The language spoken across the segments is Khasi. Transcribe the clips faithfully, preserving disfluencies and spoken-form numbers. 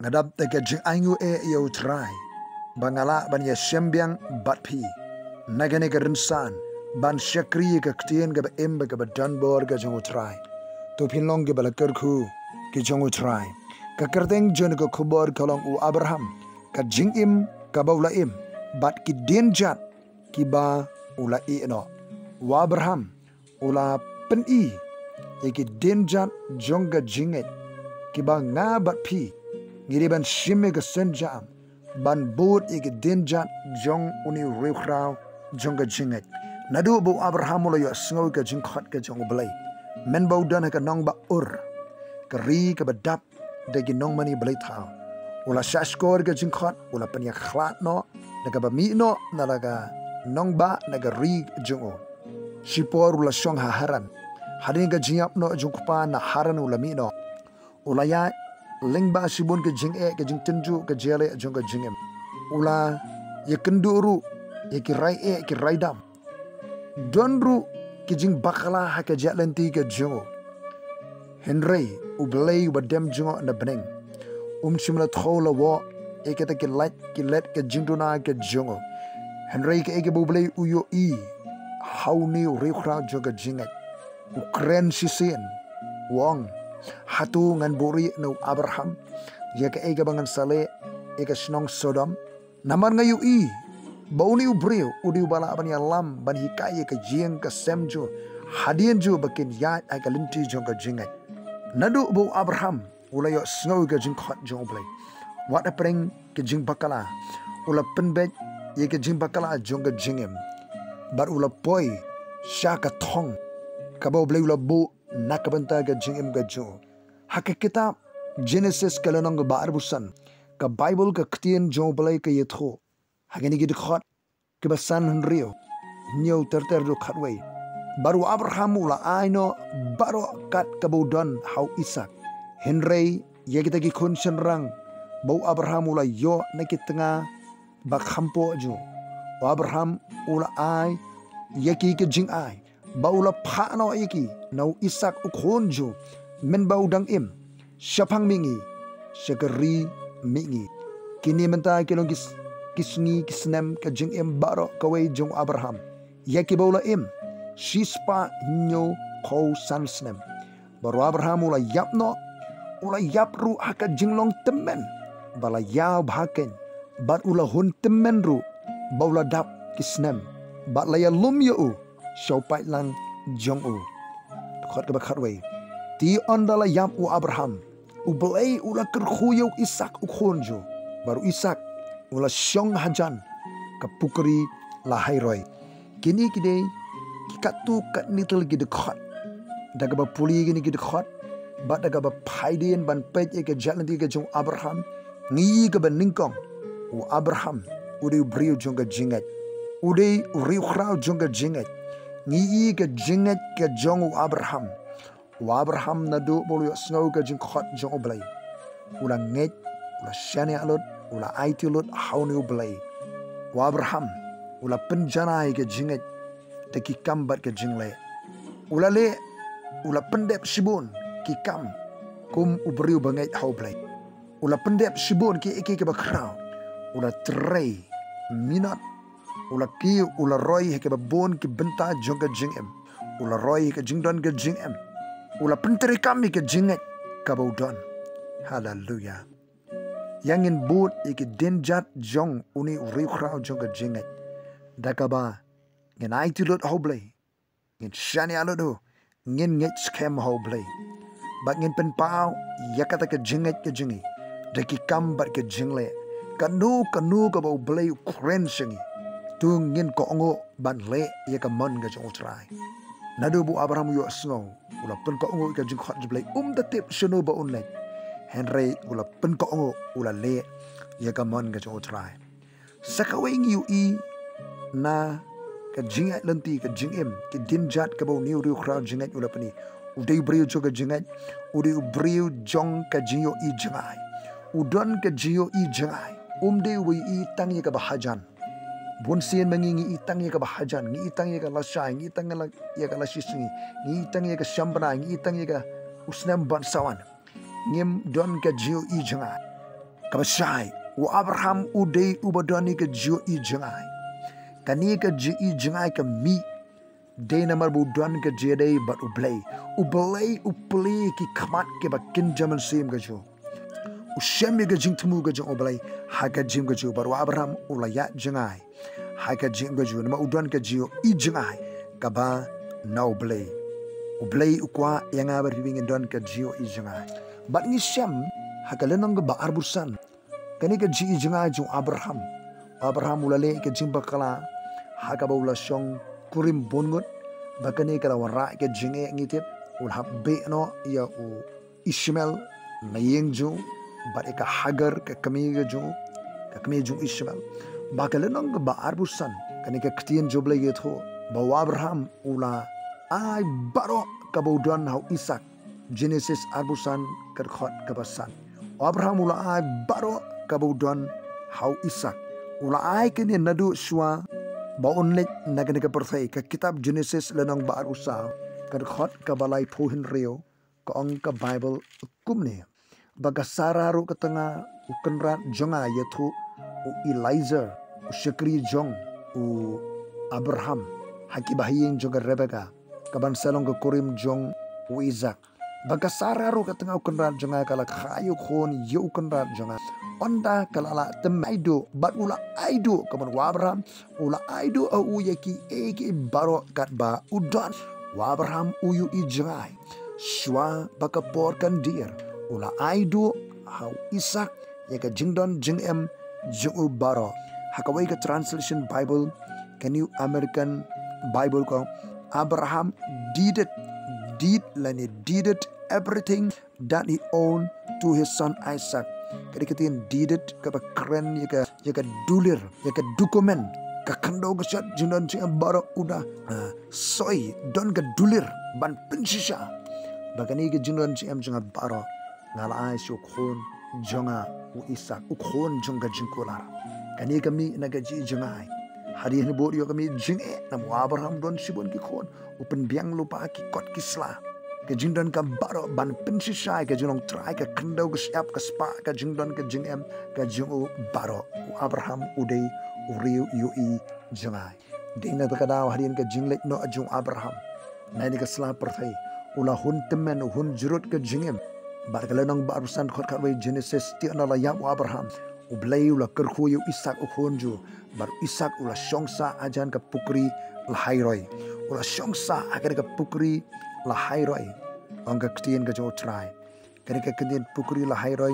nga dap da ka jingainguh eh ïa U Trai, ba nga lah ban ïashem biang bad phi na kane ka rynsan, ban shakri ïa ka ktien kaba im bad kaba don bor ka jong U Trai. To phin long kiba la kyrkhu ki jong U Trai. Ka kyrteng jong ka khubor ka long U Abraham, ka jingim kaba u la im, bad ki dienjat kiba u la ïehnoh. U Abraham u la pyni ïa ki dienjat jong ka jingngeit, kiba nga bad phi ngi dei ban shim ïa ka sienjam, ban bud ïa ki dienjat jong une u riewkhraw jong ka jingngeit. Naduh ba u Abraham u la ïohsngew ïa ka jingkhot ka jong U Blei, mynba u don ha ka nongbah Ur, ka ri kaba dap da ki nongmane blei thaw. U la shahshkor ïa ka jingkhot, u la pynïakhlad noh na kaba mih noh na la ka nongbah, na ka ri jong u. Shipor u la shong ha Haran. Hadien ka jingïap noh jong u kpa, na Haran u la mih noh. U la ïaid lyngba shibun ka jingeh, ka jingtynjuh, ka jingeh jong ka jingim. U la ïakynduh ruh ïa ki raieh, ki raidam. Don ruh ki jingbakla ha ka jingïaid lynti ka jong u. Hynrei U Blei uba dem jngoh na bneng, um shym la thew la woh ïa kita ki lait ki let ka jingduna ka jong u. Hynrei kaei kaba U Blei u ïohi ha une u riewkhraw jong ka jingngeit, u kren shisien, u ong: Hato ngan buhrieh na u Abraham ïa kaei kaba ngan sa leh ïa ka shnong Sodom? Namar nga ïohi ba une u briew u dei uba lah ban ïalam, ban hikai ïa ka ïing ka sem jong u hadien jong u ba kin ïaid ha ka lynti jong ka jingngeit. Naduh ba u Abraham u la ïohsngew ïa ka jingkhot jong U Blei, wat hapdeng ka jingbakla, u la pynbeit ïa ka jingbakla jong ka jingim, bad u la poi sha ka thong kaba U Blei u la buh na ka bynta ka jingim ka jong u. Ha ka kitab Jenesis ka lynnong kaba arphew san, ka Baibl, ka ktien jong U Blei, ka ïathuh ha kine ki dkhot kiba san, hynriew, hynñiew ter ter haduh khatwei. Bad u Abraham u la ai noh baroh kat kaba u don ha u Isaak. Hynrei ïa kita ki khun shynrang ba u Abraham u la ïoh na ki tnga ba kham poh jong u, u Abraham u la ai ïa ki ka jingai, ba u la phah noh ïa ki na u Isaak u khun jong u, mynba u dang im, shaphang mihngi, sha ka ri mihngi. Kine mynta ki long ki s-, ki sngi ki snem ka jingim baroh kawei jong u Abraham, ïa kiba u la im, shispah hynñiewphew san snem. Bad u Abraham u la ïap noh, u la ïap ruh ha ka jinglong tymmen ba la ïaw bha keiñ, bad u la hun tymmen ruh ba u la dap ki snem, bad la ïalum ïa u sha u paidlang jong u. Dkhot kaba khatwei. Te ynda la ïap u Abraham, U Blei u la kyrkhu ïa u Isaak u khun jong u, bad u Isaak u la shong hajan ka pukri Lahai-roi. Kine ki dei ki katto katne tylli ki dkhot. Da kaba pule ïa kine ki dkhot bad da kaba phai dien ban peit ïa ka jingïaid lynti ka jong u Abraham, ngi ïohi kaba nyngkong, u Abraham u dei u briew jong ka jingngeit. U dei u riewkhraw jong ka jingngeit. Ngi ïohi ka jingngeit ka jong u Abraham. U Abraham naduh ba u la ïohsngew ka jingkhot jong U Blei, u la ngeit, u la shaniah lut, u la aiti lut ha une U Blei. U Abraham u la pynjanai ka jingngeit da ki kam bad ka jingleh. U la leh, u la pyndep shibun ki kam kum u briew ba ngeit ha U Blei. U la pyndep shibun kiei kiei kiba khraw. U la trei minot, u la kiew, u la roi ha kiba bun ki bynta jong ka jingim. U la roi ha ka jingdon ka jingim. U la pyntreikam ïa ka jingngeit kaba u don. Haleluya. Ïa ngin bud ïa ki dienjat jong une u riewkhraw jong ka jingngeit da kaba ngin aiti lut ha U Blei, ngin shaniah lut ha u, ngin ngeit skhem ha U Blei, bad ngin pynpaw ïa kata ka jingngeit ka jong ngi da ki kam bad ka jingleh. Kano kano kaba U Blei u kren sha ngi, to ngin kohnguh ban leh ïa ka mon ka jong U Trai. Naduh ba u Abraham u ïohsngew, u la pynkohnguh ïa ka jingkhot jong U Blei, um da tip shano ba un leit, hynrei u la pynkohnguh, u la leh ïa ka mon ka jong U Trai. Sa kawei ngi ïohi na ka jingïaid lynti ka jingim, ki dienjat kaba une u riewkhraw jingngeit u la pyni. U dei u briew jong ka jingngeit, u dei u briew jong ka jingïohi jngai. U don ka jingïohi jngai. Um dei uba ïohi tang ïa kaba hajan. Bun sien ma ngi, ngi ïohi tang ïa kaba hajan, ngi ïohi tang ïa ka lashai, ngi ïohi tang ïa la, ïa ka lashisngi, ngi ïohi tang ïa ka shambnai, ngi ïohi tang ïa ka u snem ban sa wan. Ngim don ka jingïohi jngai. Kaba shai, u Abraham u dei uba don ïa ka jingïohi jngai. Kane ka jingïohi jngai ka mih dei namar ba u don ka jingïadei bad U Blei. U Blei u plie ki khmat kiba kynja mynsiem ka jong u. U shem ïa ka jingthmu ka jong U Blei ha ka jingim ka jong u, bad u Abraham u la ïaid jngai ha ka jingim ka jong u namar u don ka jingïohi jngai kaba na U Blei. U Blei u kwah ïa nga bad phi ba ngin don ka jingïohi jngai. Bad ngi shem ha ka lynnong kaba arphew san kane ka jingïohi jngai jong u Abraham. U Abraham u la leh ka jingbakla ha kaba u la shong kurim bun ngut, ba kane ka la wanrah ka jingeh, ngi tip, u la hap beh noh ïa u Ishmael na ïing jong u, bad ïa ka Hagar ka kmie ka jong u, ka kmie jong u Ishmael. Ba ka lynnong kaba arphew san kane ka ktien jong U Blei ka ïathuh ba u Abraham u la ai baroh kaba u don ha u Isaak. Genesis arphew san ka dkhot kaba san. U Abraham u la ai baroh kaba u don ha u Isaak. U la ai kane naduh shuwa ba un leit na kane ka pyrthei. Ka kitab Genesis lynnong ba arphew san ka dkhot kaba laiphew hynriew, ka ong ka Baibl kumne: Ba ka Sara ruh ka tnga u kynrad jong nga ïathuh u Eliezer, u shakri jong u Abraham, ha ki bahaïing jong ka Rebeka, kaban sa long ka kurim jong u Isaak. Ba ka Sara ruh ka tnga u kynrad jong nga ka la kha ïa u khun ïa u kynrad jong nga, ynda ka la lah tymmen ai duh, bad u la ai duh, ka mut u Abraham u la ai duh ha u ïa kiei kiei baroh katba u don. U Abraham u ïohi jngai. Shuwa ba ka por kan dier, u la ai duh ha u Isaak ïa ka jingdon jingem jong u baroh. Ha kawei ka translation Bible, ka New American Bible, ka ong, Abraham deeded, deed lane deeded everything that he owned to his son Isaac. Ka dei ka ktien deeded kaba kren ïa ka, ïa ka dulir, ïa ka dukumen, ka khyndew ka shad, jingdon jingem baroh u da, ah, soi, don ka dulir ban pynshisha ba kane ka jingdon jingem jong nga baroh nga la ai sha u khun jong nga u Isaak, u khun jong ka jingkular. Kane ka mih na ka jingïohi jngai. Hadien bad ïoh ka mih jingeh namar u Abraham don shibun ki khun. U pynbiang lypa ki kot ki sla, ka jingdonkam baroh ban pynshisha ïa ka jinglong trai, ka khyndew ka shyiap, ka spah, ka jingdon ka jingem ka jong u baroh. U Abraham u dei u briew ïohi jngai. Dei na kata ka daw hadien ka jingleit noh jong u Abraham na kane ka sla pyrthei, u la hun tymmen, u hun jrut ka jingim. Bad ka lynnong ba arphew san dkhot khatwei Genesis, te ynda la ïap u Abraham, U Blei u la kyrkhu ïa u Isaak u khun jong u. Bad u Isaak u la shong sah hajan ka pukri Lahai-roi. U la shong sah ha kane ka pukri Lahai-roi, ong ka ktien ka jong U Trai. Kane ka ktien pukri Lahai-roi,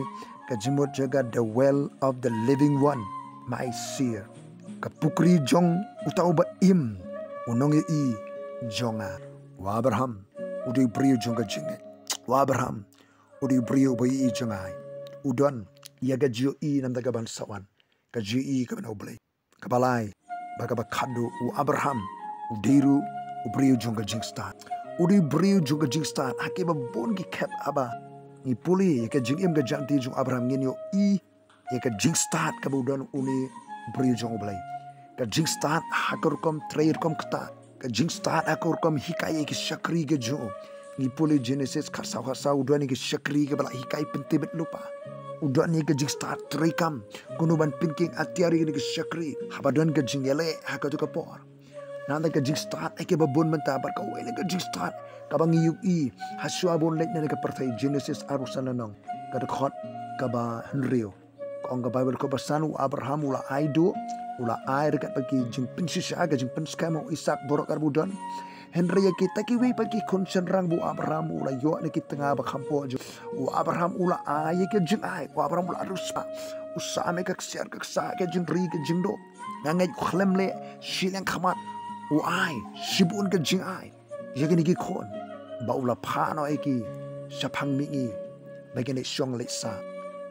ka jingmut jong ka, the well of the living one, my seer. Ka pukri jong uta uba im, u nongïohi jong nga. U Abraham u dei u briew jong ka jingngeit. U Abraham u dei u briew uba ïohi jngai. U don ïa ka jingïohi na ka bynta ka ban sa wan, ka jingïohi kaba na U Blei. Kaba lai bad kaba khatduh, u Abraham u dei ruh u briew jong ka jingstad. U dei u briew jong ka jingstad. Ha kiba bun ki khep haba ngi pule ïa ka jingim ka jingim jong u Abraham, ngin ïohi ïa ka jingstad kaba u don une u briew jong U Blei. Ka jingstad ha ka rukom trei rukom ktah. Ka jingstad ha ka rukom hikai ïa ki shakri ka jong u. Ngi pule Genesis khatsaw khatsaw, u don ïa ki shakri kiba la hikai pyntbit lypa. U don ïa ka jingstad treikam kumno ban pynkieng atiar ïa ki shakri haba don ka jingïaleh ha kato ka por. Nangta ka jingstad ha kiba bun mynta, bad kawei na ka jingstad kaba ngi ïohi ha shuwa ba un leit na kane ka pyrthei, Genesis arphew san lynnong, ka dkhot kaba hynriew. Ka ong ka Baibl, kaba san, u Abraham u la ai duh, u la ai ryngkat bad ki jingpynshisha, ka jingpynskhem ha u Isaak baroh kaba u don. Hynrei ïa kita kiwei pat ki khun shynrang ba u Abraham u la ïoh na ki tnga ba kham pop jong u, u Abraham u la ai ïa ka jingai, u Abraham u la riewspah. U sam ïa ka ksiar ka ksah, ka jingri ka jingduh. Nga ngeit u khlem leh shiliang khmat, u ai shibun ka jingai ïa kine ki khun, ba u la phah noh ïa ki shaphang mihngi ba kin leit shong leit sah.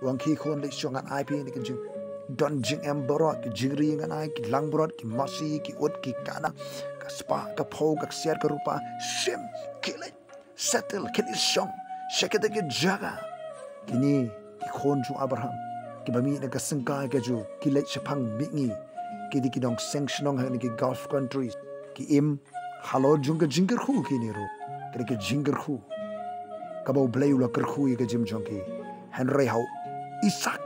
U ong, ki khun, leit shong, ngan ai phi ïa ki jingdon jingem baroh, ki jingri ngan ai, ki langbrot, ki masi, ki ut, ki kana, ka spah ka phew, ka ksiar ka rupa, shim, khie leit settle, khie leit shong sha kita ki jaka. Kine ki khun jong u Abraham kiba mih na ka syngkai ka jong u, ki leit shaphang mihngi. Ki dei ki nongseng shnong ha kine ki Gulf countries. Ki im halor jong ka jingkyrkhu kine ruh. Ka dei ka jingkyrkhu kaba U Blei u la kyrkhu ïa ka jingim jong ki. Hynrei ha u Isaak,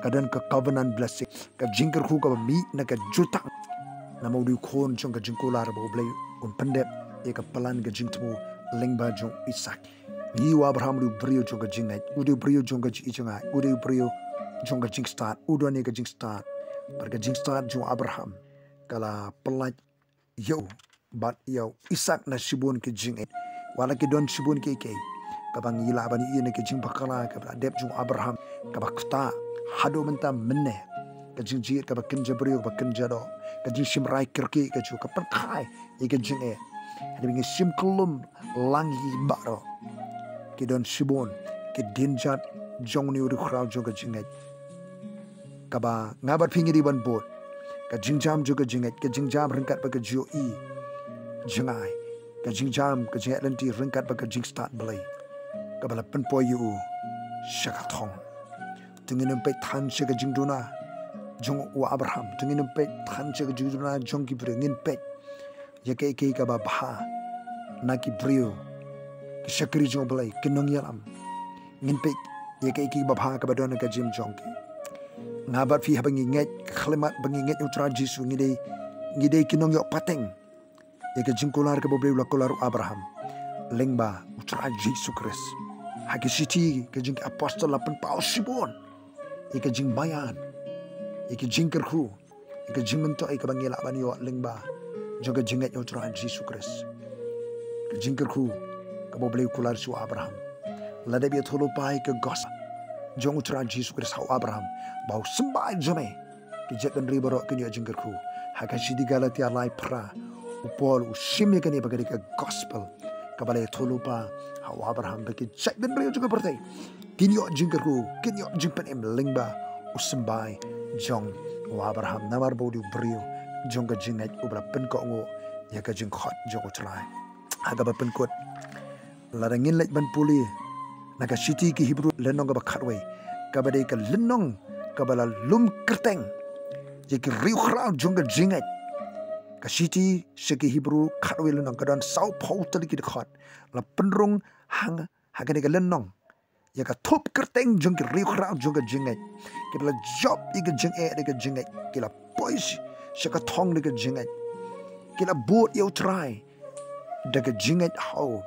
ka don ka covenant blessing, ka jingkyrkhu kaba mih na ka jutang. Namar u dei u khun jong ka jingkular ba U Blei un pyndep ïa ka plan ka jingthmu lyngba jong Isak. Ngi, u Abraham u dei u briew jong ka jingngeit, u dei u briew jong ka jingïeit jong ngi, u dei u briew jong ka jingstad, u don ïa ka jingstad. Bad ka jingstad jong u Abraham ka la pyllait ïa u bad ïa u Isak na shibun ki jingeh. Wat la ki don shibun kiei kiei kaba ngi lah ban ïohi na ki jingbakla kaba la dep jong u Abraham, kaba ktah haduh mynta mynne. Ka jingjied kaba kynja briew, kaba kynja doh, ka jingshim rai kyrkieh ka jong u ka pynkhie ïa ka jingeh. Hynrei ngi shim kyllum lang hi baroh. Ki don shibun ki dienjat jong une u riewkhraw jong ka jingngeit kaba nga bad phi ngi dei ban bud. Ka jingjam jong ka jingngeit, ka jingjam ryngkat bad ka jingïohi jngai, ka jingjam ka jingïaid lynti ryngkat bad ka jingstad Blei kaba la pynpoi ïa u sha ka thong. To ngin ym peit than sha ka jingduna jong u Abraham, to ngin ym peit than sha ka jingduna jong ki briew, ngin peit ïa kaei kaei kaba bha na ki briew, ki shakri jong U Blei, ki nongïalam. Ngin peit ïa kaei kaei kaba bha kaba don ha ka jingim jong ki. Nga bad phi haba ngi ngeit, ka khyllipmat ba ngi ngeit ïa U Trai Jisu, ngi dei, ngi dei ki nongïoh pateng ïa ka jingkular kaba U Blei u la kular ïa u Abraham lyngba U Trai Jisu Khrist. Ha ki shithi ka jong ki apostol la pynpaw shibun ïa ka jingmaïan, ïa ka jingkyrkhu, ïa ka jingmyntoi kaba ngi lah ban ïoh lyngba jong ka jingngeit ïa U Trai Jisu Khrist. Ka jingkyrkhu kaba U Blei u kular sha u Abraham. Lada ba ïathuhlypa ïa ka gospel jong U Trai Jisu Khrist ha u Abraham, ba u symbai jong me, ki jaitbynriew baroh kin ïoh jingkyrkhu. Ha ka shithi Galatia lai phra, u Paul u shim ïa kane ba ka dei ka gospel kaba la ïathuhlypa ha u Abraham, ba ki jaitbynriew jong ka pyrthei kin ïoh jingkyrkhu, kin ïoh jingpynim lyngba u symbai jong u Abraham, namar ba u dei u briew jong ka jingngeit uba la pynkohnguh ïa ka jingkhot jong U Trai. Ha kaba pynkut, lada ngin leit ban pule na ka shithi ki Hebru lynnong kaba khatwei, kaba dei ka lynnong kaba la lum kyrteng ïa ki riewkhraw jong ka jingngeit. Ka shithi sha ki Hebru khatwei lynnong ka don sawphew tylli ki dkhot, la pynrung hang ha kane ka lynnong ïa ka thup kyrteng jong ki riewkhraw jong ka jingngeit. Ki la jop ïa ka jingeh da ka jingngeit, ki la poi sha ka thong da ka jingngeit, ki la bud ïa U Trai da ka jingngeit ha u,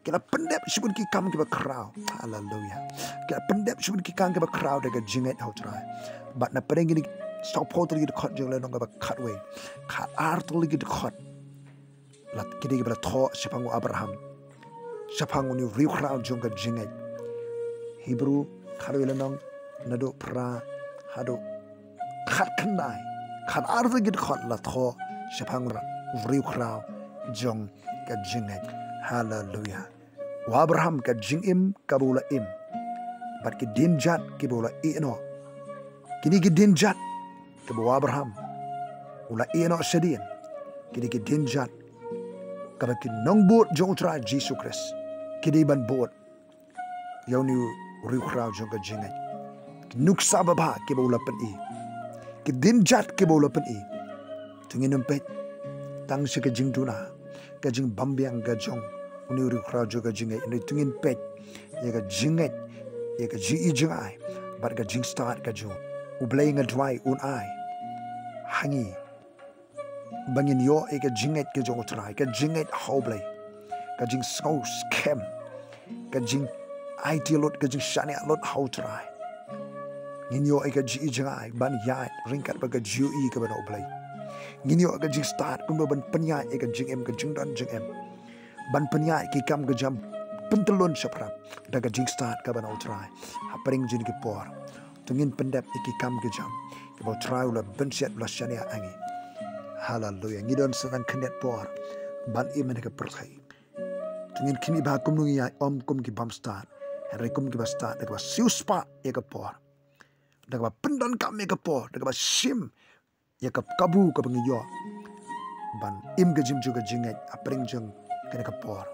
ki la pyndep shibun ki kam kiba khraw. Haleluya. Ki la pyndep shibun ki kam kiba khraw da ka jingngeit ha U Trai. Bad na pdeng kine sawphew tylli ki dkhot jong ka lynnong kaba khatwei, khatar tylli ki dkhot la, ki dei kiba la thoh shaphang u Abraham, shaphang une u riewkhraw jong ka jingngeit. Hebru khatwei lynnong, naduh phra haduh khatkhyndai, khatar tylli ki dkhot la thoh shaphang u riewkhraw jong ka jingngeit. Haleluya. U Abraham, ka jingim kaba u la im bad ki dienjat kiba u la ïeh noh, kine ki dienjat kiba u Abraham u la ïeh noh shadien, kine ki dienjat kaba ki nongbud jong U Trai Jisu Khrist ki dei ban bud ïa une u riewkhraw jong ka jingngeit. Ki nuksa babha kiba u la pyni, ki dienjat kiba u la pyni. To ngin ym peit tang sha ka jingduna, ka jingbymbiang ka jong une u riewkhraw jong ka jingngeit, hynrei to ngin peit ïa ka jingngeit, ïa ka jingïeit jong ngi bad ka jingstad ka jong u. U Blei, nga duwai un ai ha ngi ba ngin ïoh ïa ka jingngeit ka jong U Trai, ka jingngeit ha U Blei, ka jingsngew skhem, ka jingaiti lut, ka jingshaniah lut ha U Trai. Ngin ïoh ïa ka jingïeit jong ngi ban ïaid ryngkat bad ka jingïohi kaba na U Blei. Ngin ïoh ïa ka jingstad kumno ban pynïaid ïa ka jingim, ka jingdon jingim, ban pynïaid ki kam ka jam pyntyllun shaphrang da ka jingstad kaba na U Trai. Ha pdeng jong kine ki por, to ngin pyndep ïa ki kam ki jam kiba U Trai u la bynsiat, u la shaniah ha ngi. Haleluya. Ngi don sa tang khyndiat por ban im ha kane ka pyrthei. To ngin khmih bha kumno ngin ïa ym kum ki bym stad, hynrei kum kiba stad, da kaba siewspah ïa ka por, da kaba pyndonkam ïa ka por, da kaba shim ïa ka kabu kaba ngi ïoh ban im ka jingim jong ka jingngeit ha pdeng jong kane ka por,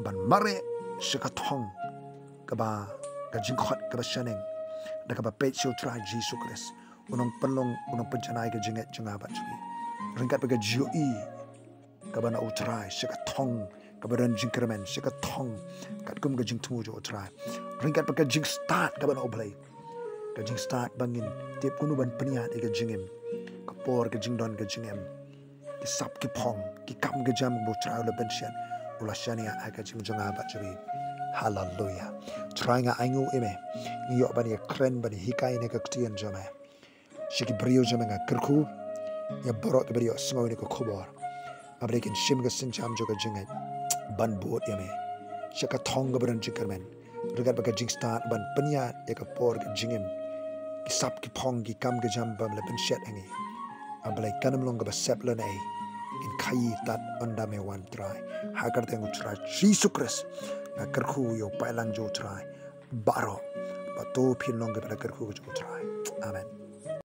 ban mareh sha ka thong kaba, ka jingkhot kaba shaneng, da kaba peit sha U Trai Jisu Khrist, u nongpynlong, u nongpynjanai ka jingngeit jong nga bad jong phi, ryngkat bad ka jingïohi kaba na U Trai, sha ka thong kaba don jingkyrmen, sha ka thong katkum ka jingthmu jong U Trai, ryngkat bad ka jingstad kaba na U Blei. Ka jingstad ba ngin tip kumno ban pynïaid ïa ka jingim, ka por, ka jingdon, ka jingem, ki sap ki phong, ki kam ki jam ba U Trai u la pynshet, u la shaniah ha ka jingim jong nga bad jong phi. Haleluya. Trai, nga ainguh ïa me, ngi ïoh ban ïakren, ban hikai na ka ktien jong me. Sha ki briew jong me nga kyrkhu, ïa baroh ki briew sngew ïa ka khubor, haba kin shim ka sienjam jong ka jingngeit ban bud ïa me sha ka thong kaba don jingkyrmen. Ryngkat bad ka jingstad ban pynïaid ïa ka por, ka jingim, ki sap ki phong, ki kam ki jam ba me la pynshet ha ngi, haba kan ym long kaba sep lane ngin khaïi tad ynda me wan, Trai. Ha ka kyrteng U Trai Jisu Khrist nga kyrkhu ïa u paidlang jong U Trai baroh, ba to phin long kiba la kyrkhu ka jong U Trai. Amen.